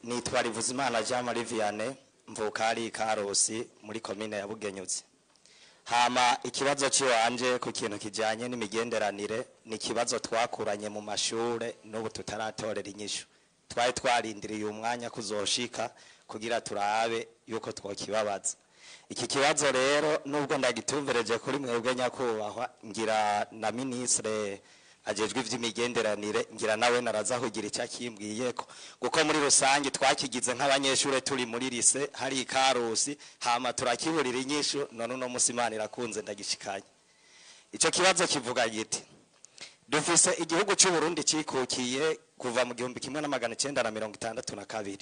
Nitwa Rivuzimana Jean Marie Vianney, mvuka ari Karusi muri komine ya Bugenyuzi. Hama ikibazo ciwanje ku kintu kijanye n'imigenderanire ni ikibazo twakuranye mu mashure n'ubu tutaratorera inyishu. Twari twarindiriye umwanya kuzoshika kugira turabe yuko twokibabaza. Iki kibazo rero, nubwo ndagitumbereje kuri mwebwe nyakubahwa, ngira na ministre ajejwe ivy'imigenderanire, ngira nawe naraza kugira icyo akimbwiyeko, kuko muri rusange twakigize nk'abanyeshure turi muri lycée hari ikarusi, hama turakiburira inyishu. None uno musi Imana irakunze ndagishikanye. Ico kibazo kivuga giti: dufise igihugu c'u Burundi cikukiye kuva mu 1962.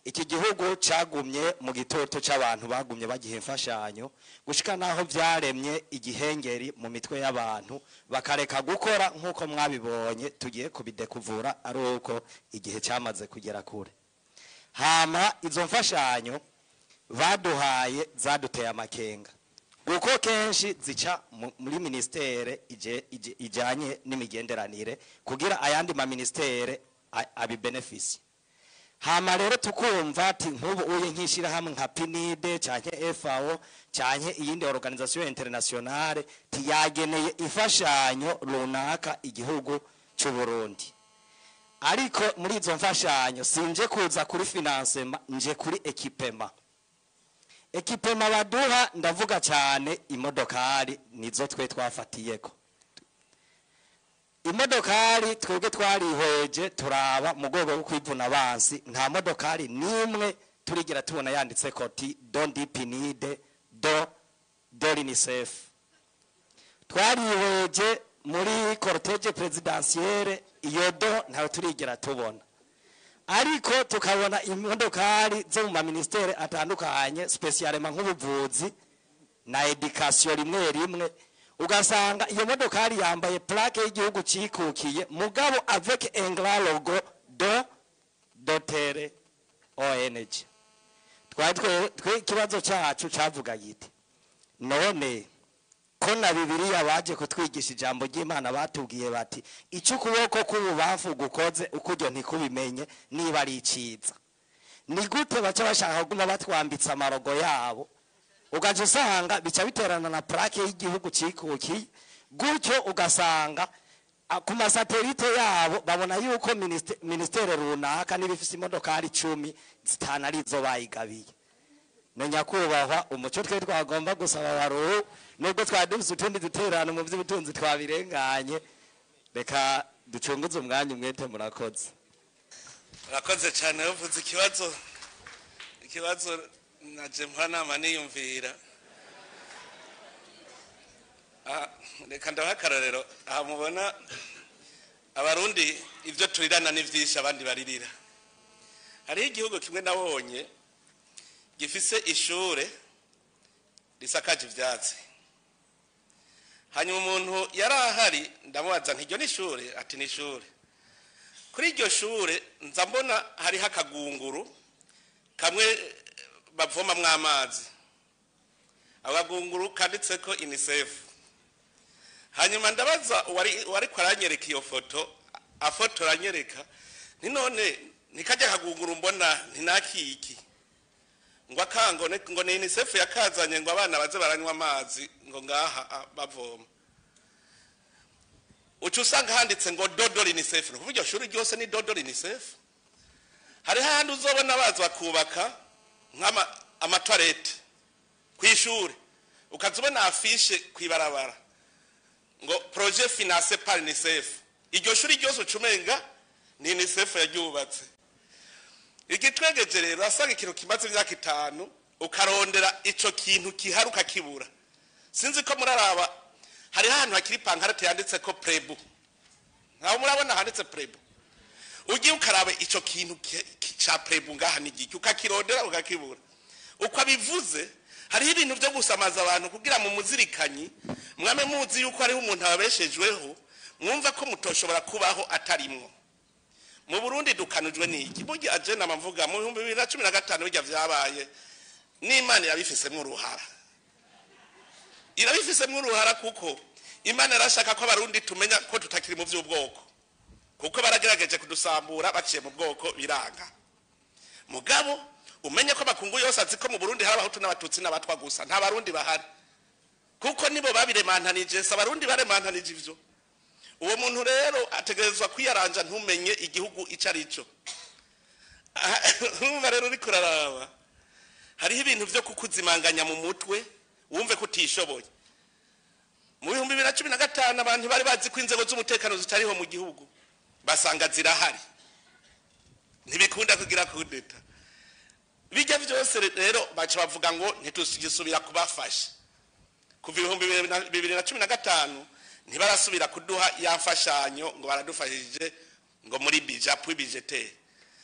Iki gihugu cagumye mu gitoto c'abantu bagumye bagiha imfashanyo, gushika naho vyaremye igihengeri mu mitwe y'abantu, bakareka gukora, nk'uko mwabibonye tugiye kubidekuvura ari uko igihe cyamaze kugera kure. Hama izo mfashanyo baduhaye zaduteye amakenga, kuko kenshi zica muri ministère ijanye n'imigenderanire kugira ayandi ma ministère abibenefisi. Hama rero tukumva ati nk'ubu uye nk'ishirahamwe nka PNUD canke FAO canke iyindi organisation internationale tiyageneye imfashanyo runaka igihugu c'u Burundi, ariko muri izo mfashanyo sinje kuza kuri financement, nje kuri équipement. Équipement baduha, ndavuga cyane imodokari, nizo twe twafatiyeko. Imodokari twebwe twarihweje, turaba mu rwego rwo kwivuna abansi, nta modokari n'imwe turigera tubona yanditse ko ti don du PNUD, don de l'UNICEF. Twarihweje muri cortège présidentielle, iyo don ntawe turigera tubona, ariko tukabona imodokari zo mu ma ministères atandukanye, spécialement nk'ubuvuzi na éducation. Rimwe rimwe ugasanga iyo modokari yambaye plaque y'igihugu cikukiye, mugabo avec un grand logo de telle ONG. Twari twe ikibazo cyacu cavuga giti: none ko na Bibiliya baje kutwigisha ijambo ry'Imana, batubwiye bati icyo ukuboko k'ububamfu gukoze ukuryo ntikubimenye, niba ari iciza, ni gute baca bashaka kuguma batwambitse ama logo yabo? Ugaca usanga bica biterana na plaque y'igihugu cikukiye gutyo, ugasanga ku ma satellites yabo babona yuko ministère runaka niba ifise imodokari 10, 5 arizo bayigabiye. Na nyakubahwa, umuco twe twagomba gusaba baruhu, nubwo twari dufise utundi duterano mu by'ubutunzi twabirenganye, reka ducunguze umwanya umwete. Murakoze. Urakoze cyane. Uvuze ikibazo naje mpora niyumvira. Aha, reka ndabaha akarorero. Aha mubona Abarundi ibyo turirana ni byinshi, abandi baririra. Hariho igihugu kimwe nabonye gifise ishure risakaje ivyatsi. Hanyuma umuntu yari ahari ndamubaza nti: "Iryo ni ishure?" Ati: "Ni ishure." Kuri iryo shure nza mbona hariho akagunguru kamwe bavomamwo amazi, ako kagunguru kanditseko UNICEF. Hanyuma ndabaza uwariko aranyereka iyo foto, afotora anyereka, nti: "None ntikajya kagunguru mbona ntinakiki?" Ngo akango ngo ni UNICEF yakazanye, ngo abana baze baranywa amazi, ngo ngaha bavoma. Uca usanga handitse ngo don de l'UNICEF, ni ukuvuga iryo shuri ryose ni don de l'UNICEF. Hariho ahandi uzobona baza bakubaka nk'ama ama toilettes kw'ishure, ukaza ubona affiche kw'ibarabara ngo "projet financé par UNICEF". Iryo shuri ryose uca umenga ni UNICEF yaryubatse. Igitwegeje rero, asanga ikintu kimaze imyaka 5, ukarondera ico kintu kihari ukakibura. Sinzi ko muraraba, hariho ahantu hakiri pancarte yanditse ko PREBU. Ntawe murabona handitse PREBU? Ugiye ukaraba ico kintu ca PREBU ngaha ni giki, ukakirondera ukakibura. Uko abivuze, hariho ibintu byo gusamaza abantu kugira mu muzirikanyi mwame muzi yuko hariho umuntu ababeshejweho, mwumva ko mutoshobora kubaho atarimwo. Mu Burundi dukanujwe n'iki? Burya agenda mvuga mu 2015, bijya vyabaye n'Imana irabifisemo uruhara, irabifisemo uruhara, kuko Imana yarashaka ko Abarundi tumenya ko tutakiri mu by'ubwoko, kuko baragerageje kudusambura baciye mu bwoko, biranga. Mugabo umenye ko amakungu yose azi ko mu Burundi hari abahutu n'abatutsi n'abatwa gusa, nta barundi bahari, kuko nibo babiremantanije, si abarundi baremantanije ivyo. Uwo muntu rero ategerezwa kwiyaranja ntumenye igihugu ico ari cyo. Urumva rero uriko uraraba, hariho ibintu vyo kukuzimanganya mu mutwe wumve ko utishoboye. Mu 2015 abantu bari bazi ko inzego z'umutekano zitariho mu gihugu, basanga zirahari, ntibikunda kugira kudeta. Bijya vyose rero baca bavuga ngo ntitugisubira kubafasha. Kuva 2015 ntibarasubira kuduha ya mfashanyo ngo baradufashije ngo muri budget, appui budgétaire.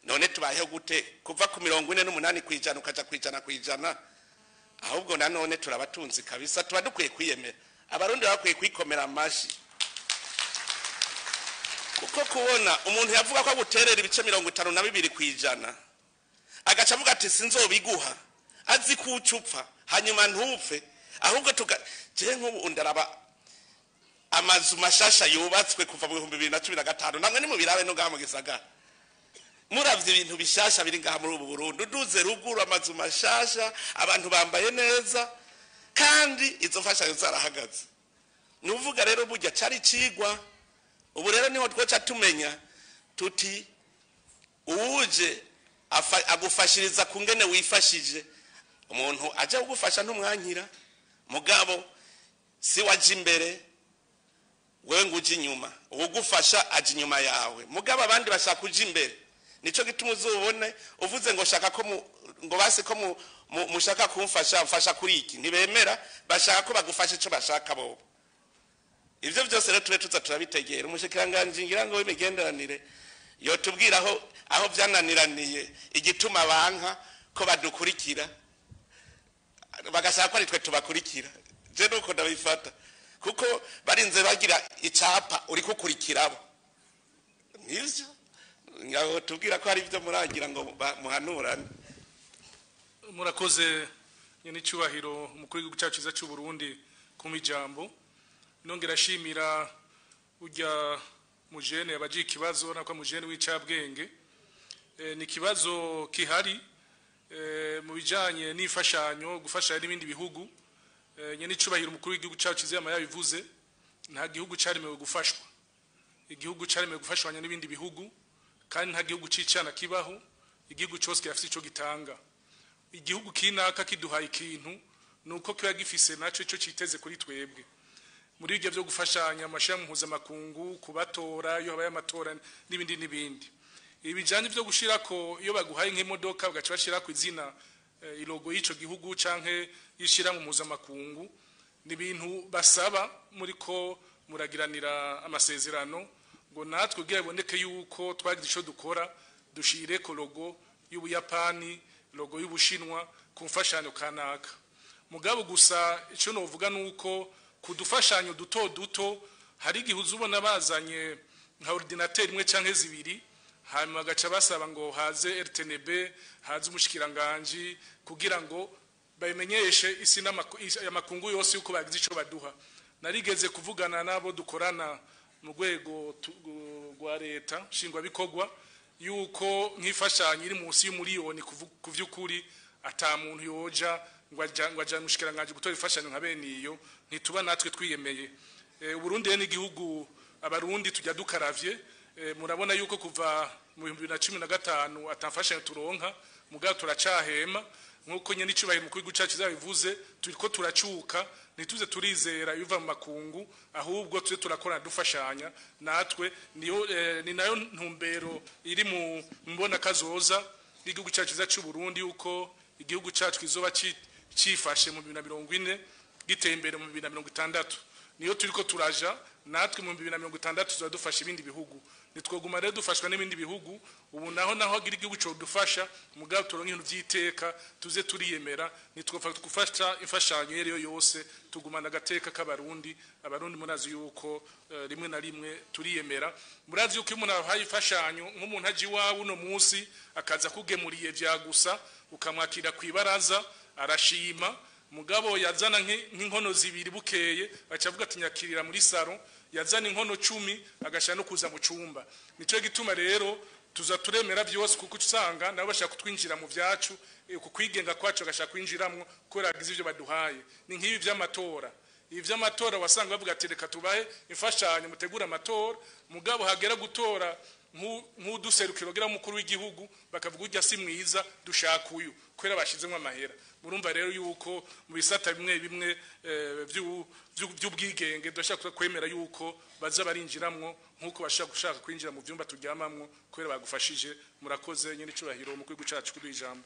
None tubayeho gute kuva ku 48% ukaja 100%? Ahubwo nanone turabatunzi kabisa, tuba dukwiye kwiyemera. Abarundi bakwiye kwikomera amashi, kuko kubona umuntu yavuga ko aguterera ibice 52% agaca avuga ati sinzobiguha, azi ko ucupfa hanyuma ntupfe, ahubwo tuga je nk'ubu ndaraba amazu mashasha yubatswe kuva mu 2015, namwe ni mubirabe no ngaha mu gisagara, muravye ibintu bishasha biri ngaha muri ubu Burundi, uduze ruguru amazu mashasha, abantu bambaye neza, kandi izo mfashanyo zarahagaze. Nuvuga rero burya cari cigwa. Ubu rero niho twoca tumenya tuti uwuje agufashiriza kungene wifashije. Umuntu aje kugufasha ntumwankira, mugabo si waje imbere wewe ngo uje inyuma, uwugufasha aje inyuma yawe, mugabo abandi bashaka kuja imbere. Nico gituma uzubone uvuze ngo shaka ko ngo basi ko mushaka kumfasha, mfasha kuri iki, ntibemera, bashaka ko bagufasha ico bashaka bobo. Ivyo byose rero tube tuza turabitegera. Umushikiranganje ngira ngo w'imigenderanire yotubwira aho vyananiraniye, igituma banka ko badukurikira, bagashaka ko ari twe tubakurikira. Je nuko ndabifata, kuko barinze bagira icapa uri kukurikirabo, nivyo ngaho tubwira ko hari ivyo muragira ngo muhanurane. Murakoze nyene icubahiro umukuru w'igihugu cyacu cyiza cy'u Burundi kumpa ijambo. Nongera ashimira urya mujene yabaje ikibazo, nako mujene w'icabwenge. Ni kibazo kihari mu bijanye n'imfashanyo, gufasha n'ibindi bihugu. Nyene icubahiro umukuru w'igihugu cyacu cyiza yabivuze, nta gihugu caremewe gufashwa, igihugu caremewe gufashwanya n'ibindi bihugu, kandi nta gihugu cicana kibaho, igihugu cyose kirafise ico gitanga. Igihugu kinaka kiduhaye ikintu nuko kiba gifise naco ico citeze kuri twebwe. Muri ibyo byo gufashanya amashirahamwe mpuzamakungu, kubatora iyo habaye amatora n'ibindi n'ibindi, ibijanye byo gushirako iyo baguhaye nk'imodoka bagaca bashirako izina ilogo y'ico gihugu canke y'ishirahamwe mpuzamakungu, ni ibintu basaba muriko muragiranira amasezerano ngo natwe kugira biboneke yuko twagize ico dukora, dushireko logo y'Ubuyapani, logo y'Ubushinwa ku mfashanyo kanaka. Mugabo gusa ico novuga nuko kudufashanyo duto duto hari igihe uzubona bazanye nka ordinateur imwe canke zibiri, hanyuma bagaca basaba ngo haze RTNB, haze umushikiranganje, kugira ngo babimenyeshe isi n'amakungu yose yuko bagize ico baduha. Narigeze kuvugana nabo dukorana mu rwego rwa leta nshingwabikorwa yuko nk'imfashanyo iri munsi y'umuriyoni ku vy'ukuri ata muntu yoja ngo aja mushikiranganje gutora imfashanyo nka bene iyo, ntituba natwe twiyemeye. Uburundi ni igihugu abarundi tujya dukaravye. Murabona yuko kuva mu 2015 atamfashanyo turonka, mugabo turacahema nkuko nyene icubahiro mukuru w'igihugu cacu yabivuze, turiko turacuka, ntituze turizera ibiva mu makungu, ahubwo tuze turakorana dufashanya natwe. Niyo ni nayo ntumbero iri mu mbona kazoza y'igihugu cacu cy'u Burundi, yuko igihugu cacu kizoba cifashe mu 2040, giteye imbere mu 2060. Niyo turiko turaja natwe mu 2060 tuzoba dufasha ibindi bihugu. Nitwoguma rero dufashwa n'ibindi bihugu, ubu naho agira igihugu cyo dufasha, mugabo turonka ibintu vy'iteka, tuze turiyemera, nitwopfa gufasha imfashanyo yeriyo yose, tugumana agateka k'abarundi. Abarundi murazi yuko rimwe na rimwe turiyemera. Murazi yuko iyo umuntu ahaye imfashanyo, nk'umuntu aje iwawe uno munsi akaza kugemuriye vya gusa, ukamwakira kwibaraza arashima, mugabo yazana nk'inkono zibiri bukeye aca avuga ati nyakirira muri salon, yazana inkono 10 agashaka no kuza mu cumba. Nico gituma rero Tuza turemera byose, kuko usanga nabo bashaka kutwinjira mu vyacu, ku kwigenga kwacu bagashaka kwinjiramwo kubera bagize ivyo baduhaye. Ni nk'ibi vy'amatora. Ibi vy'amatora wasanga bavuga ati: "Reka tubahe imfashanyo mutegure amatora," mugabo hagera gutora nk'uduserukiro gira mukuru w'igihugu, bakavuga: "Urya si mwiza, dushaka uyu," kubera bashizemo amahera. Murumva rero yuko mu bisata bimwe bimwe by'ubwigenge dushaka kwemera yuko baza barinjiramwo nk'uko bashaka gushaka kwinjira mu vyumba turyamamwo kubera bagufashije. Murakoze, nyene icubahiro umukuru w'igihugu cacu, kuduha ijambo.